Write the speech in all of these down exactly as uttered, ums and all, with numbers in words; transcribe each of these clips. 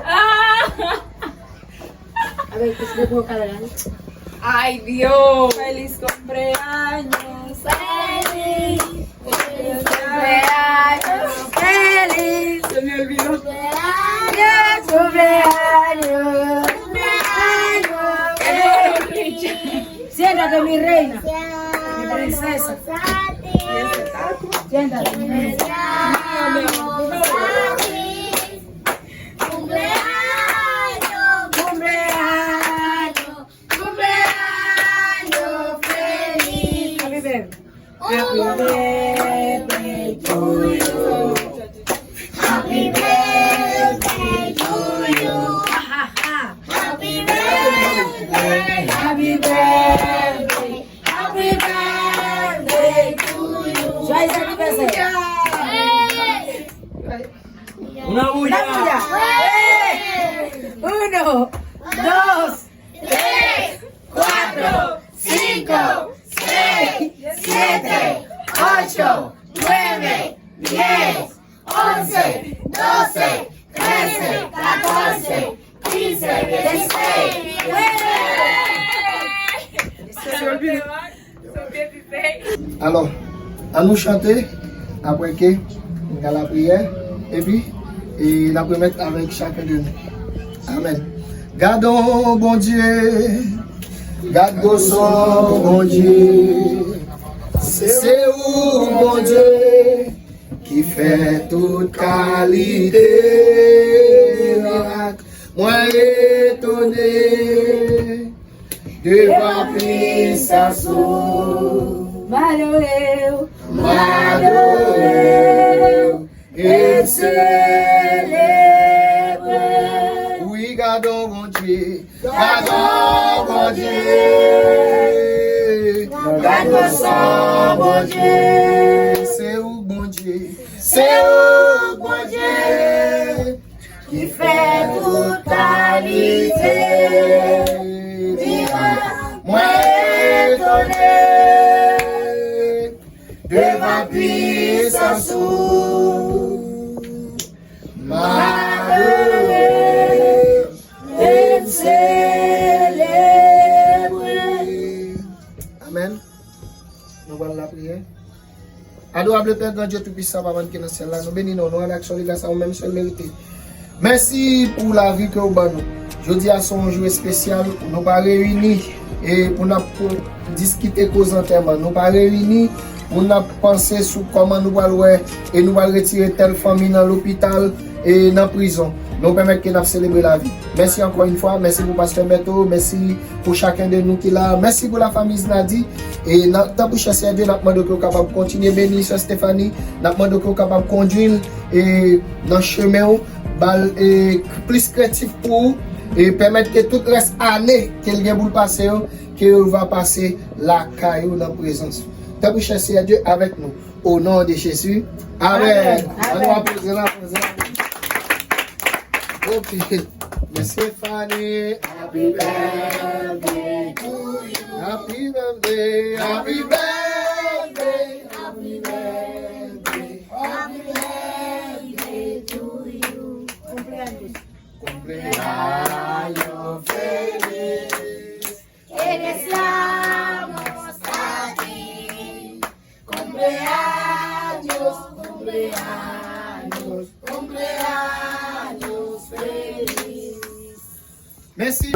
Ah! A ver, que se lo puedo cargar. Ay, Dios. Feliz cumpleaños. Feliz cumpleaños. Feliz. Se me olvidó. Cumpleaños, cumpleaños, cumpleaños. Siéntate, mi reina, mi princesa. Siéntate, mi reina. Cumpleaños, cumpleaños, cumpleaños feliz. Happy birthday. Happy birthday to you. Happy birthday to you. Happy birthday, happy birthday, happy birthday to you. Joyeux anniversaire. Una bulla. Una bulla. Uno, dos, tres, cuatro, cinco, seis, siete, ocho, nueve, diez, once, doce, trece, catorce, quince, dieciséis. Se olvin. Alò, ann nou chante, apre ke n ka lapriyè, epi e n ap remèt avèk chaken de nou. Amèn. Gadon Bondye, gadon son Bondye, se ou Bondye ki fè tout kalite mirak. Mwen etone devan pisans ou. M adore w, m adore w e selebre. Wi, gadon Bondye, gadon Bondye, gadon son Bondye. Se ou Bondye, se ou Bondye. Ki fè tout kalite mirak. Mwen etone devan pisans ou. M adore e m selebre. Amèn. Nou pral lapriyè. Adorable Père, Grand Dieu Tout-Puissant, Papa n ki nan syèl la, nou beni non w, nou rale aksyon li gras a ou menm sèl merite. Mèsi pou lavi ke w ban nou. Jodi a se yon jou espesyal, nou pa reyini e pou n ap pou diskite koz antèman. Nou pa reyini pou n ap panse sou kòman nou pral wè e nou pral retire tèl fanmi nan lopital e nan prizon. Nou pèmèt ke n ap selebre lavi. Mèsi ankò yon fwa, mèsi pou pastè Bèto, mèsi pou chaken de nou ki la. Mèsi pou lafanmi Znadi. E nan, tanpri chè Seyè Dye, n ap mande ke w kapab kontinye beni sè Stephanie. N ap mande ke w kapab kondwi l e nan chemen w, ba l e plis kreyatif pou ou e pèmèt ke tout rès ane ke l gen pou l pase yo, ke yo va pase lakay ou nan prezans ou. Tanpri chè Seyè Dye avèk nou. Au nom de Jésus. Amèn. Amèn. Ann nou aplodi, ann aplodi. Ok. Mèsi Fanny. Happy birthday to you. Happy birthday, happy birthday, happy birthday, happy birthday to you. Cumpleaños. Cumpleaños feliz. Eres la mostadi. Cumpleaños, cumpleaños, cumpleaños feliz. Mèsi. E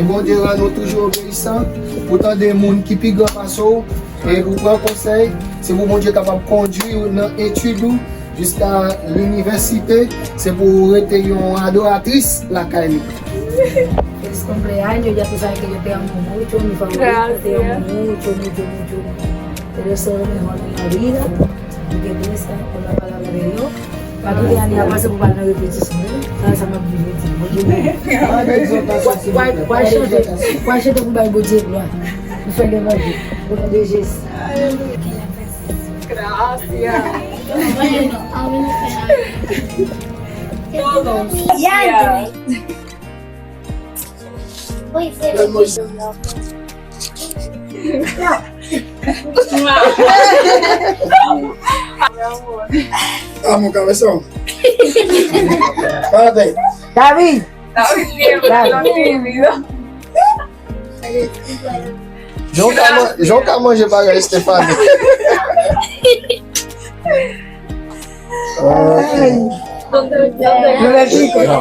Bondye rann nou toujou obeyisan pou tande moun ki pi gran pase w e pou pran konsèy. Se pou Bondye kapab kondwi w nan etid ou jiska linivèsite. Se pou w rete yon adoratris lakay li. Feliz cumpleaños, ya tú sabes que yo te amo mucho, mi favorita, te amo mucho, mucho, mucho. Te deseo lo mejor en la vida. Y que Dios está con la palabra de Dios. Pa kite ane a pase pou pa nan repetisyon, wi. Sa, sa m ap di, Bondye beni. Pral chante, pral chante pou bay Bondye glwa. Nou fè levanjil. O non de Jezi. Gracias. Todos. Ya. Ah, mon cabezón. Párate. David. David, bien, bien, bien. Jan w ka man-, jan w ka manje bagay Stephanie. Ok. Ay. Yo, Mexico. Yo,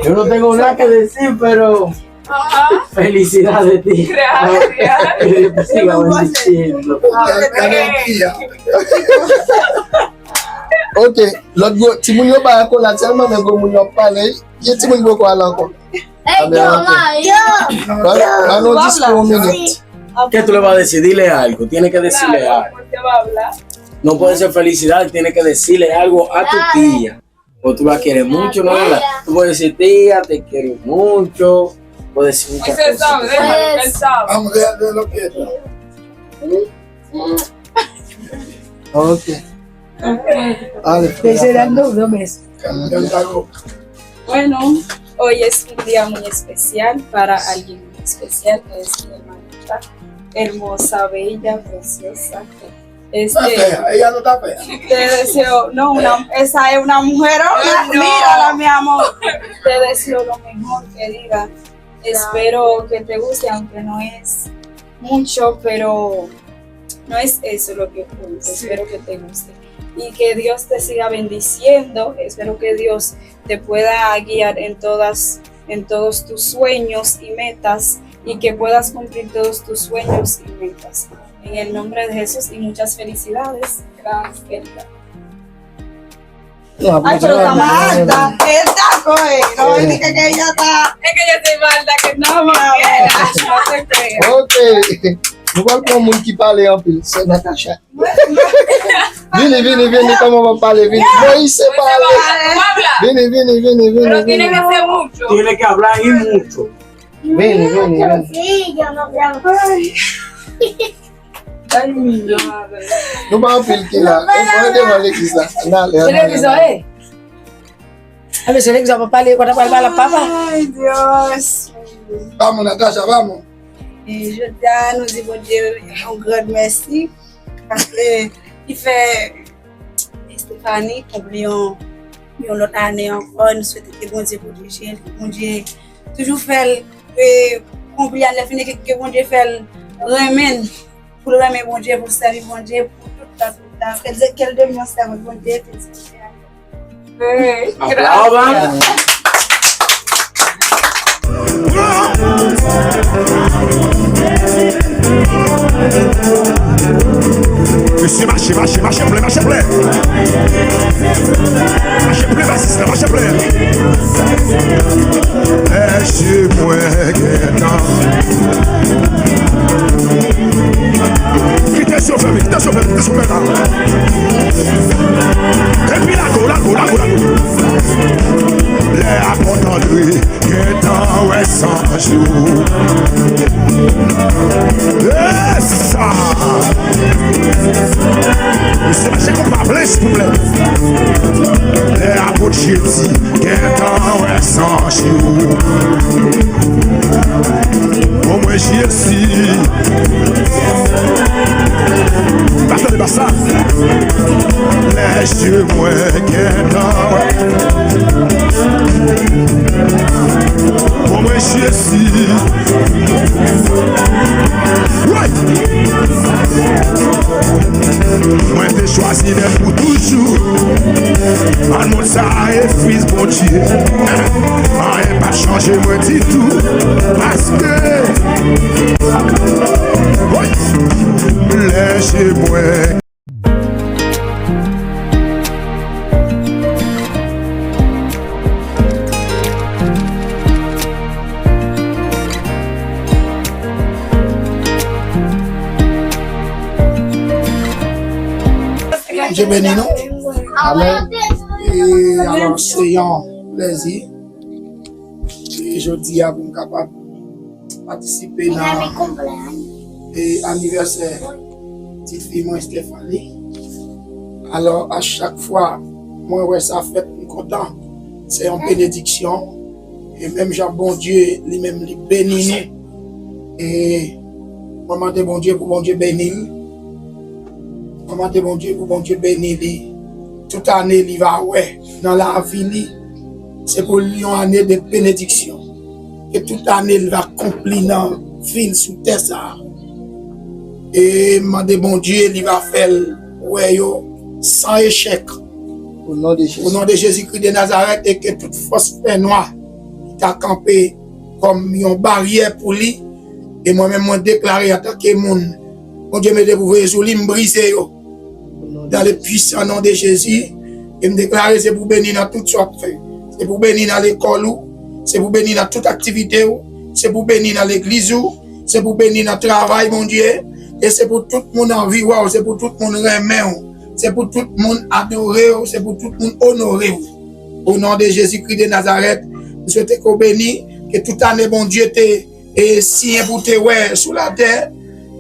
yo no tengo nada que decir, pero felicidades, tío. Gracias. Que Dios te siga bendiciendo. Ok, lòt gwo, timoun yo bay akolad sèlman, men gwo moun yo ap pale. Gen timoun poko ale ankò. Ey, yo, yo. Ba, ba nou diskou yon minit. ¿Qué tú le vas a decir? Dile algo, tiene que decirle algo. No puede ser felicidad, tiene que decirle algo a tu tía. O tú la quieres mucho, ¿no verdad? Tú puedes decir, tía, te quiero mucho. Puedes decir muchas cosas. Vamos, de, de lo que está. Ok. Ale, felicidades, no, no me. Bueno, hoy es un día muy especial para alguien muy especial, es mi hermanita hermosa, bella, preciosa. Este, te deseo, no, una, esa es una mujerona. Mírala, mi amor. Te deseo lo mejor, querida. Espero que te guste, aunque no es mucho, pero no es eso lo que oculto. Espero que te guste. Y que Dios te siga bendiciendo. Espero que Dios te pueda guiar en todas, en todos tus sueños y metas, y que puedas cumplir todos tus sueños y metas. En el nombre de Jesús, y muchas felicidades. Gracias, querida. Ay, pero está más alta. Está, coge. No, es que ella está. Es que yo estoy más alta que tú, no, no te creas. Ok. Nou pral pran moun ki pale anpil. Se Natacha. Vini, vini, vini, kòman w ap pale? Vini. Moyiz se pale. Vini, vini, vini, vini, vini. Tiene que hablar y mucho. Vini, vini, vini. Nou pa anpil ki la. E mwen devan legliz la. N ale, n ale. Legliz la, eh. Anben, se legliz la, pa pale, pa pale, pale, papa. Ay, Dios. Vamos, Natacha, vamos. E jodi a, nou di Bondye yon gran mèsi. Paske li fè Stephanie konble yon, yon lòt ane ankò. Nou swete ke Bondye pwoteje l, ke Bondye toujou fè l, e, konble ane fini, ke, ke Bondye fè l renmen l, pou l renmen Bondye, pou l sèvi Bondye, pou tout tan, tout tan. Ke l, ke l devni yon sèvant Bondye, ke l sèvi Bondye. Aplaudan. Mesye, mache, mache, mache plen, mache plen. Mache plen, basis la, mache plen. Mesye, mwen gentan. Kite sofè, kite sofè, kite sofè la. Epi lago, lago, lago, lago. Lè apot Andre gentan wè san jou. Esa! Mesye, mache konpa plen, silvouplè. Lè apot Jezi gentan wè san jou. Bon, mwen Jezi. Pastè de basa. Lè je mwen gentan. Bon, mwen Jezi. Woy! Mwen te chwazi nèt pou toujou. Ann monn sa e fis Bondye. Anyen p ap chanje mwen ditou. Paske, woy, lè je mwen. Bondye beni nou. Amèn. E alò, se yon plèzi. E jodi a, pou m kapab patisipe nan, e, anivèsè ti fi mwen, Stephanie. Alò, a chak fwa mwen wè sa fèt, m kontan. Se yon benediksyon. E menm jan Bondye, li menm, li beni nou. E Mwen mande Bondye pou Bondye beni l. Mwen mande Bondye pou Bondye beni li. Tout ane li va wè nan lavi li, se pou l yon ane de benediksyon. Ke tout ane li va konpli nan vi l sou tè sa a. E mande Bondye li va fè l wè yo san echèk. O non de Jezi. O non de Jezikri de Nazarèt, e ke tout fòs fènwa ki ta kanpe kòm yon baryè pou li, e mwen menm mwen deklare antanke moun Bondye mete pou voye sou li, m brize yo. Dans le puissant nom de Jésus, e m deklare se pou beni nan tout sa w ap fè. Se pou beni nan lekòl ou, se pou beni nan tout aktivite w, se pou beni nan legliz ou, se pou beni nan travay Bondye, e se pou tout moun anvi wè w, se pou tout moun renmen w, se pou tout moun adore w, se pou tout moun onore w. O non de Jezikri de Nazarèt, m swete ke w beni, ke tout ane Bondye te e siyen pou te wè sou latè,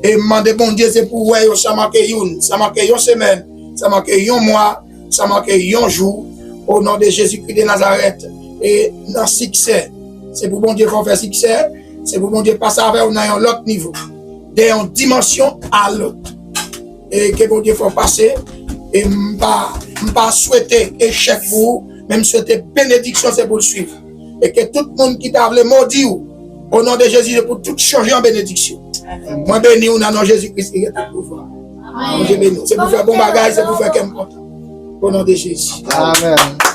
e m mande Bondye se pou wè yo san manke youn, san manke yon semèn, san manke yon mwa, san manke yon jou, o non de Jezikri de Nazarèt, e nan siksè. Se pou Bondye fè w fè siksè, se pou Bondye pase avè w nan yon lòt nivo, de yon dimansyon a lòt. E ke Bondye fè w pase, e m pa, m pa swete echèk pou ou, men m swete benediksyon se pou l swiv. E ke tout moun ki ta vle modi w, o non de Jezi, se pou tout chanje an benediksyon. Mwen beni w nan non Jezi Kris ki gen tout pouvwa. Bondye beni w. Se pou fè bon bagay, se pou fè kè m kontan. O non de Jezi. Amèn.